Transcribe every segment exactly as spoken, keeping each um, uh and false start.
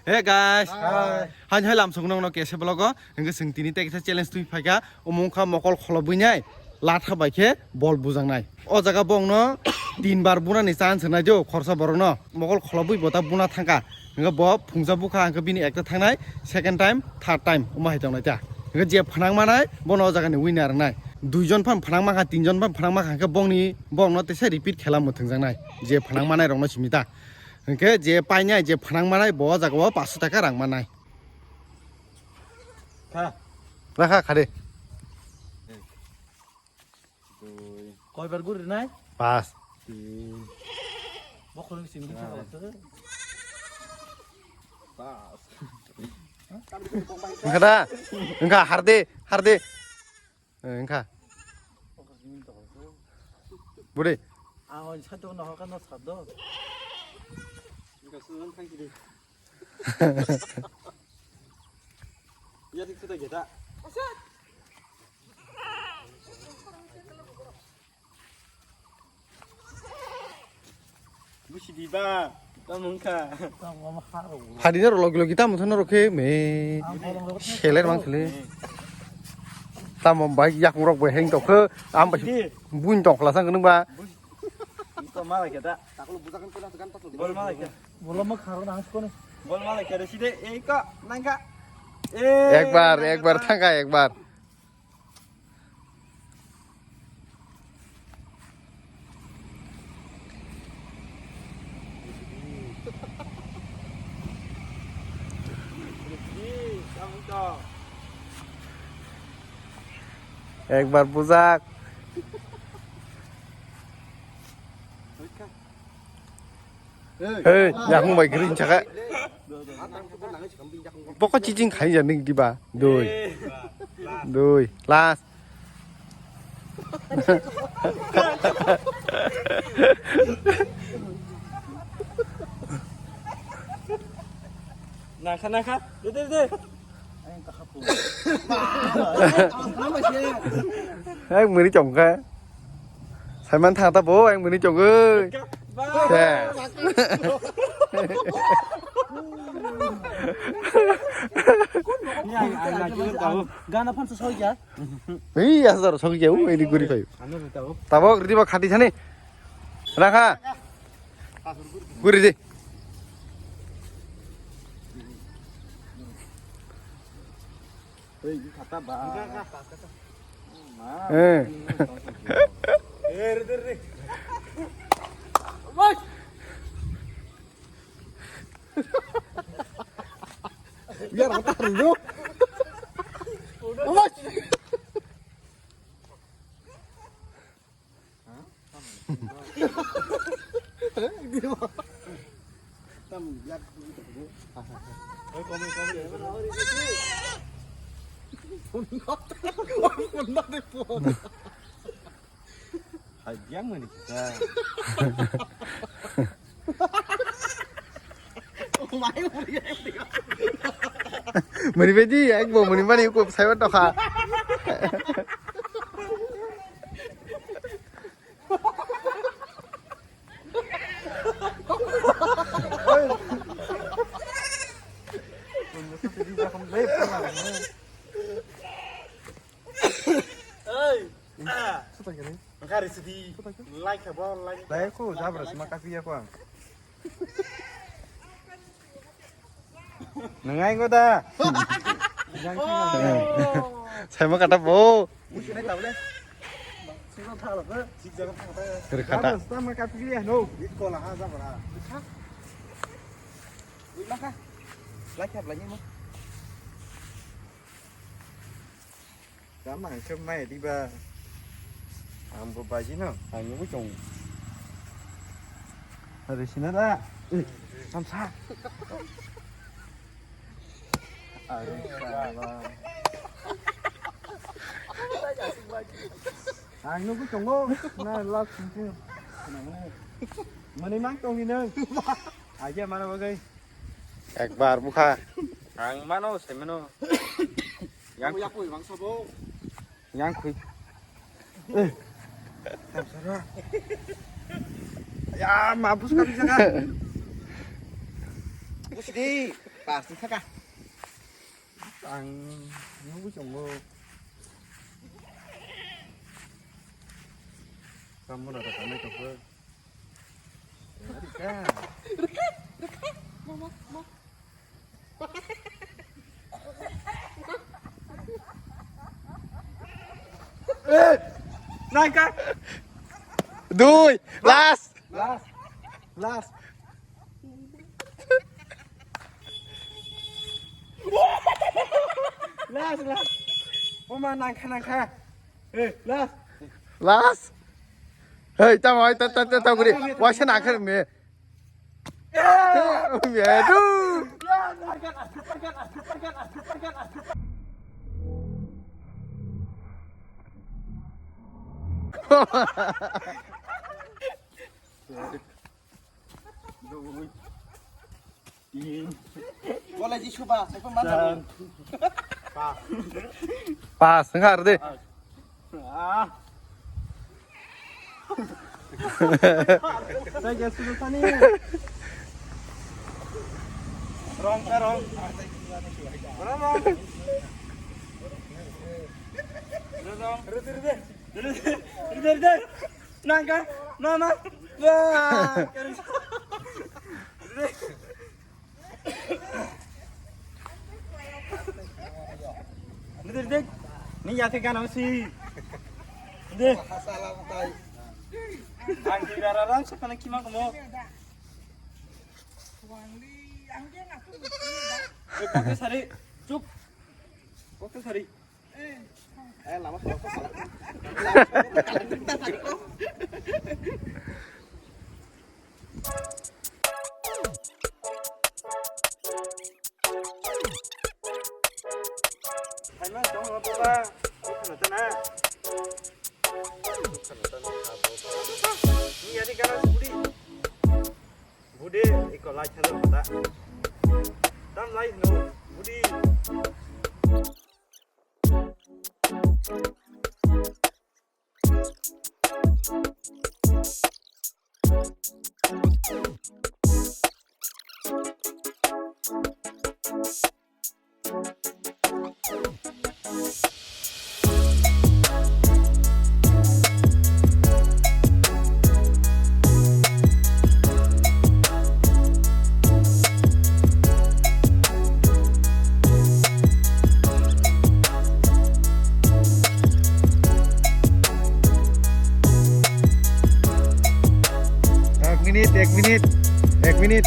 Hey guys. Hi. Hain hai lamsong nong no kese vlog o. Hingke sing tini tei kisa challenge twi phaika. Omo wngkha mokol kholo buinai. Latha bai khe bol bujaknai. O jaga bongno tin bar bunani chance nai do khorsa borok no. Mokol kholo bui bo ta buna thangka. Hingke bo phungsa bukha hingke bini ekta thangnai. Second time, third time. Omo hai tongnai ta. Hingke je phanang manai bono o jaga ni winner nai. Dui jon phan phanang makha, tin jon phan phanang makha hingke bongni bongno tesa repeat khela muthung jaknai. Je phanang manai rok no simi ta. Hingke je painai, je phanang manai, bo o jaga o paanso taka rang manai. Kha. Rakha, khade. Dui. Koibar guri nai? Pas. Tin. Bokhorok simi kisa khalak. Pas. Wngkha da? Wngkha, harde, harde. Eh, wngkha. Budi. Ang oi satu no hokan no sado. Wngkha sunan thang kiri. Ya dik sudah kita. Busi diba, tamo wngkha. Hadina rok logi logi tamo thano rokhe me. Seler mang thele. Tamo bai yakung rok bai heng tokhe. Am bai buin tokla sang nung ba. Busi. Ito malai khe da. Bol malai khe. Bol ma kharo nang skone. Bol malai khe da side ei ko nangka. Eh, ekbar, nangka ekbar ta. Thangka ekbar. Ekbar bujak. Hey, yakung bai green chaka. Boko chiching khai ya ning diba. Dui. Dui. Last. Nakha, nakha. De, de, de. Ek muni chongkha. Saiman thang ta bo, ek muni chongkha. Yes. Gana phan soi ya. Ei, asar soi ya, u, ini guri pai. Tabok ridi ba khati sani. Rakha. Guri di. Eh. Biar otak lu. Hai, biang mani kita. Mani bedi, ek bo mani mani uko saiwa tokha. Hey. Suta kene. Ngari sidi. Like khe bo, like. Dai ko jabra sima kapiya ko ang. Nang ai ko da. Saima kata bo. Musi nai tabule. Sima thala ko. Sik jaga thala. Kata. Jabra sima kapiya no. Ikola ha jabra. Ui maka. Like khe blai ni mo. Tama ang khe mai di ba. Ang bo baji no. Ang bo chong. Hari sina da. Eh, samsa. Ari sala. Ang nugwi tongo. Na last sentence. Mani mang tong ni nang. Aja mana bagai. Ekbar bukha. Ang mano semeno. Yang yakui bangsa bo. Yang khui. Eh. Tamsara. Ya, mabus kami jaga. Bus di. Pas ni saka. Ang nungwi tongo. Kamu rada kanai tongkhe. Rika. Rika, rika. Mama, mama. Eh, nangka. Dui, last. Last. Last. Last, last. Oma nangka, nangka. Eh, last. Last. Hei, tamo, hei, ta, ta, ta, ta, guri. Waisa nangka me. Medu. Boleh jisu ba, saya pun mana? Pas, dengar deh. Ah. Saya sudah tani. Rong ka rong. Rong rong. Rong rong. Rede rede. Rede rede. Nangka. Mama. Wah. Ni dek dek. Ni ya te gana si. De. Salam tai. Ang di rara ran sa kana kima komo. Eh, kok sari. Cuk. Kok sari. Eh, lama kok salah. Hai man, tong apa ba? Bukan tana. Bukan tana apa? Ni ya di kana budi. Budi, iko lai chalo ta. Tam lai no, budi. Ek minit, ek minit, ek minit,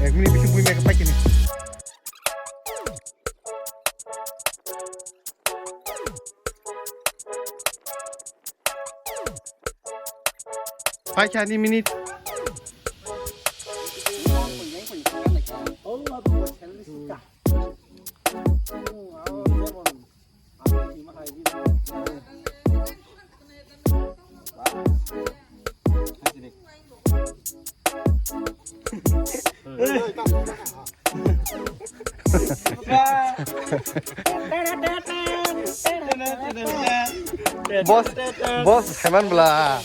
ek minit, bising bui meka paikini. Paikha ni minit. Boss, boss, heman bla.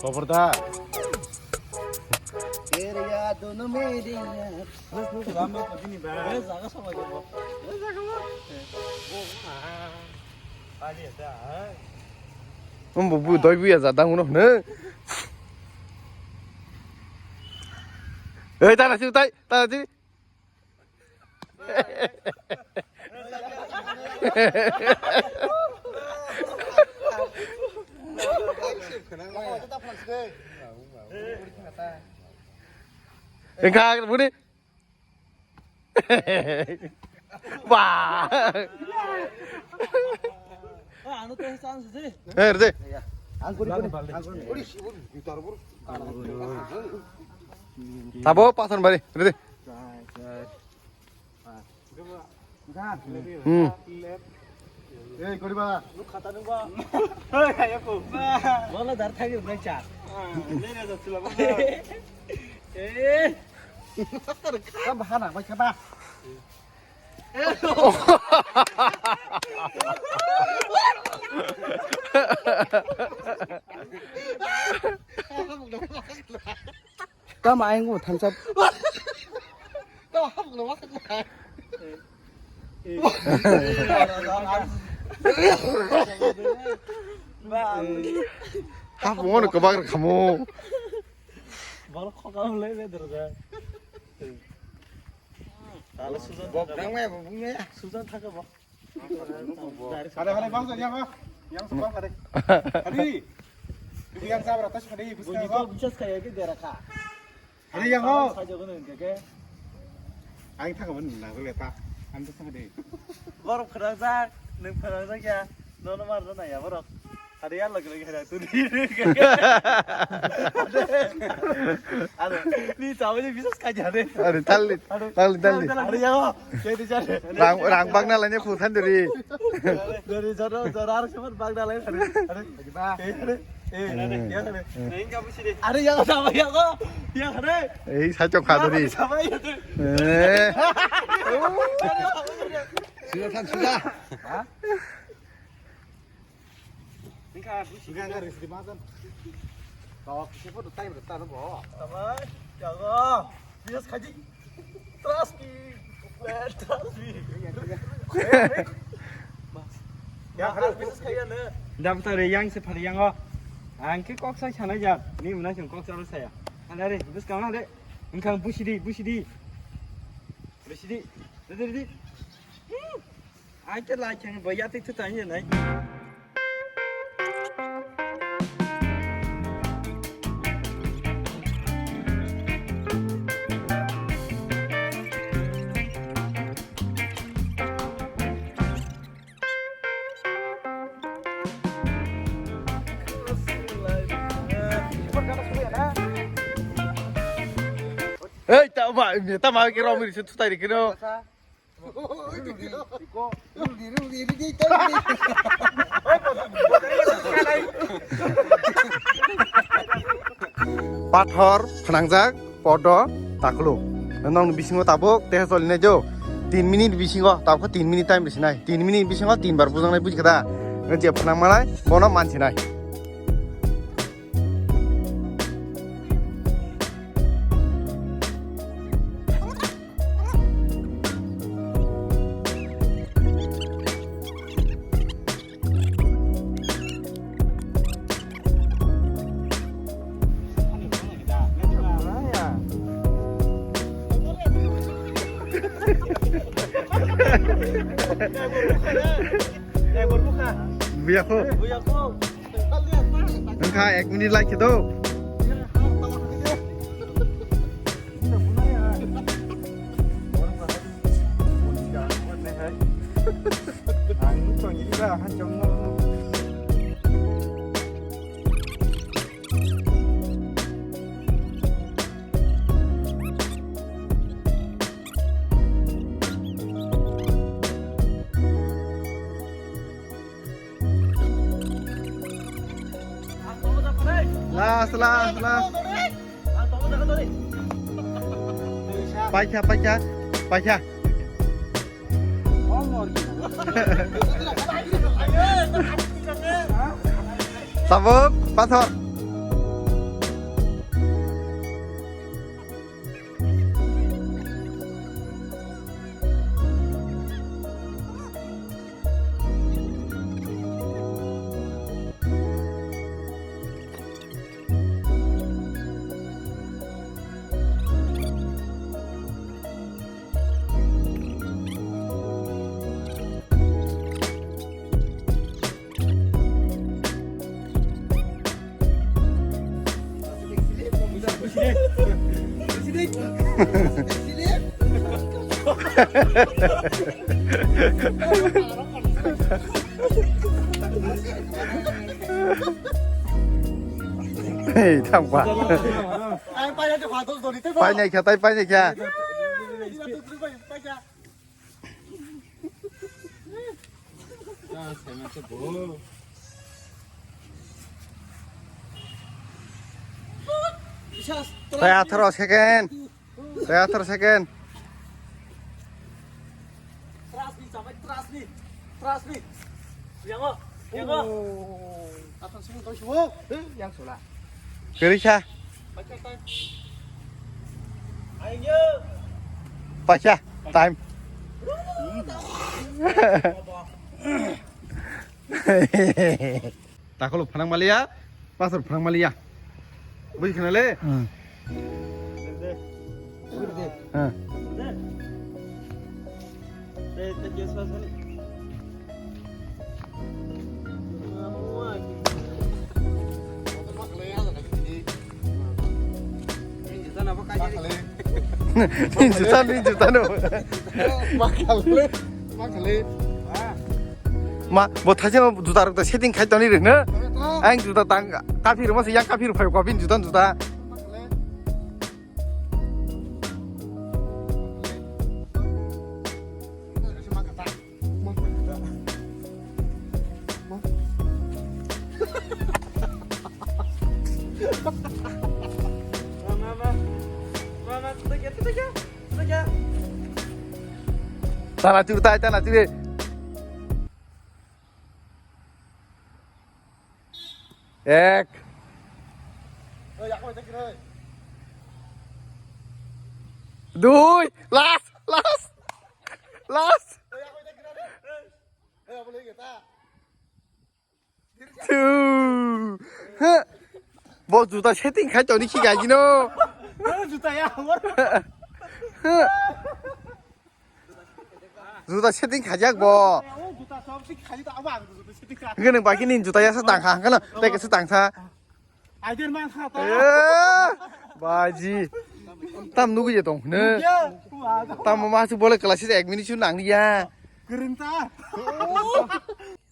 Khobor da. Area dono mere. Umbu bu doi bu ya jadang uno hne. Ei, tara si utai, tara si. Engkha budi. Ba. Eh, rede. Tabo pasan bari, rede. Hmm. Ei, koriba. Wala dar thagi bai cha. Eh. Ka bahana bai cha ba. Tama ayang ko thansa. Tama hapung lo wakha. Hapung ono kwbang rwkhamu. Borok khokam lai bedro da. Tala sujan. Bok thangmaya, bok thangmaya. Sujan thaka bok. Hade, hade, bangsa yang ah. Yang sebab hade. Hade. Itu yang sabar atas hade, bukan. Bukan kok. Bisa sekali lagi dia raka. Hade yang oh. Saja guna enggak ke. Aing thaka bun na beta. Anta sama deh. Borok khadang jak, neng khadang jak ya. Nono mar na ya borok. Hade ya lagi lagi hade tu. Hade. Ni tahu ni bisa sekali hade. Hade, tali. Tali, tali. Hade ya. Jadi jadi. Rang, rang bang na lainnya khusan dari. Dari sana sana harus cepat bang na lain hade. Hade. Hade. Eh, hade. Eh, hade. Ya hade. Ini kamu sini. Hade ya sama ya kok. Ya hade. Eh, sacok kha dari. Sama ya tu. Eh. Sudah kan sudah. Hah? Ningkha busi. Ningkha ningkha risi di masan. Kok kisi pun time reta no bo. Tamai, jago. Bias kaji. Trust me. Trust me. Ya, halo. Bias kaya ne. Dam tare yang se phari yang o. Ang ke kok sai sanai ja. Ni muna sung kok sai saya. Ana re, bus kama de. Ningkha busi di, busi di. Busi di. Ready, ready. Ai ke lai chang bo ya tik tu tang ye nai. Hei, ta ba, ta ba ke rom ri se tu tai ri ke no. Pathor phnangjak podo taklu. Nong bisingo tabuk teha solinai jo. Tin minute bisingo tabuk tin minute time bisinai. Tin minute bisingo tin bar bujangnai buji kada. Je phnang malai bono mansinai. Buya ko. Buya ko. Wngkha ek minute lai khe do. Last, last, last. Paikha, paikha, paikha. Tabuk, pathor. Hei, thangpa. Painai kha, tai painai kha. Tei atharo second. Tei atharo second. Trust me, chamai, trust me. Trust me. Yang o, yang o. Atharo second kau suo. Yang sula. Kerisa. Pacha time. Ayo. Pacha time. Takholo phanang maliya, pastor phanang maliya. Bui khana le? Hmm. Juta ni juta no. Makale, makale. Ma, bo thaise no juta rok ta setting khai toni rek na. Ang juta tang kaphir mo se yang kaphir phai ko bin juta juta. Tana tiri tai, tana tiri. Ek. Dui. Last, last. Last. Two. Ha. Bo juta setting khai toni khi gaji no. Juta ya, amar. Ha. Juta setting khajak bo. Juta sob sik khaji to abang juta setting kha. Hingke nang baki ni juta ya sa tang kha, hingke na pek sa tang sa. Aider man kha ta. Eh, baji. Tam nugui je tong ne. Tam ma su bole class ek minute su nang ya. Kering ta.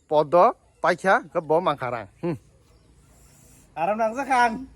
Podo, paikha, ke bo mangkharang. Hmm. Aram nang sa khan.